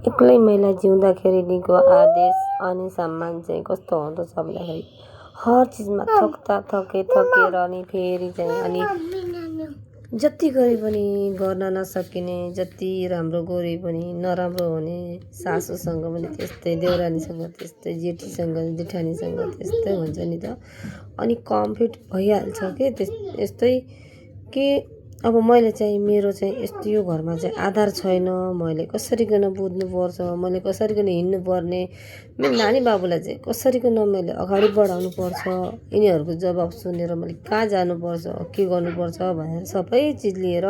एक्लै महिला जिउँदाखेरिको आदेश अनि सम्मान चाहिँ कस्तो हुँदछ भन्दाखेरि हर चिजमा थकेर अनि फेरि चाहिँ अनि जति गरे पनि गर्न नसकिने, जति राम्रो गरे पनि नराम्रो हुने, सासूसँग पनि त्यस्तै, देउरानीसँग त्यस्तै, जेठीसँग जेठानीसँग त्यस्तै हुन्छ नि त। अनि कन्फ्लिक्ट भइहाल्छ के यस्तै कि अब मैले चाहिँ मेरो चाहिँ यस्तो यो घरमा चाहिँ आधार छैन, मैले कसरीकन बुझ्नुपर्छ, मैले कसरीकन हिँड्नुपर्ने, मेरो नानी बाबुलाई चाहिँ कसरीकन मैले अगाडि बढाउनु पर्छ, यिनीहरूको जवाब सुनेर मैले कहाँ जानुपर्छ, के गर्नुपर्छ भनेर सबै चिज लिएर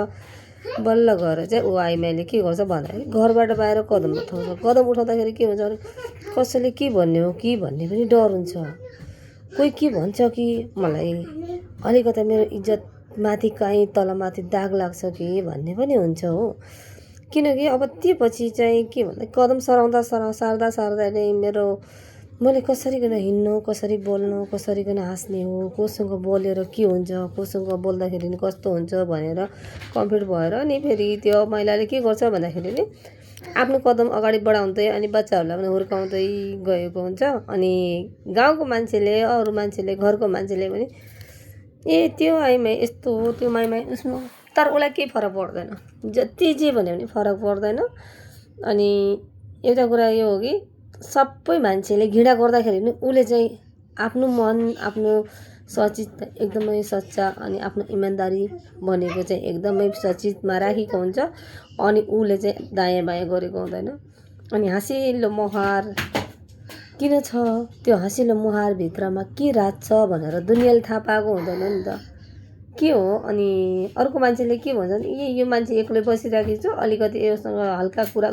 बल्ल गएर चाहिँ ऊ आइमाईले के गर्छ भन्दाखेरि घरबाट बाहिर कदम उठाउँछ। कदम उठाउँदाखेरि के हुन्छ भने कसैले के भन्ने हो कि भन्ने पनि डर हुन्छ। कोही के भन्छ कि मलाई अलिकति मेरो इज्जत माथि कहीँ तलमाथि दाग लाग्छ कि भन्ने पनि हुन्छ हो। किनकि अब त्यो पछि चाहिँ के भन्दा कदम सार्दा नै मैले कसरीकन हिँड्नु, कसरी बोल्नु, कसरीकन हाँस्ने हो, कोसँग बोलेर के हुन्छ, कोसँग बोल्दाखेरि नि कस्तो हुन्छ भनेर कन्फ्लिक्ट भएर नि फेरि त्यो महिलाले के गर्छ भन्दाखेरि नि आफ्नो कदम अगाडि बढाउँदै अनि बच्चाहरूलाई पनि हुर्काउँदै गएको हुन्छ। अनि गाउँको मान्छेले, अरू मान्छेले, घरको मान्छेले पनि ए त्यो आइमाई यस्तो हो, त्यो माइमाई उसमा, तर उसलाई केही फरक पर्दैन, जति जे भन्यो भने फरक पर्दैन। अनि एउटा कुरा यो हो कि सबै मान्छेले घृणा गर्दाखेरि पनि उसले चाहिँ आफ्नो मन, आफ्नो सचित एकदमै सच्चा अनि आफ्नो इमान्दारी भनेको चाहिँ एकदमै सचितमा राखेको हुन्छ। अनि उसले चाहिँ दायाँ बायाँ गरेको हुँदैन। अनि हाँसिलो मुहार किन छ, त्यो हाँसिलो मुहारभित्रमा के राज छ भनेर दुनियाँले थाहा पाएको हुँदैन नि त, के हो। अनि अर्को मान्छेले के भन्छ भने यो मान्छे एक्लै बसिराखेको छ, अलिकति योसँग हल्का कुरा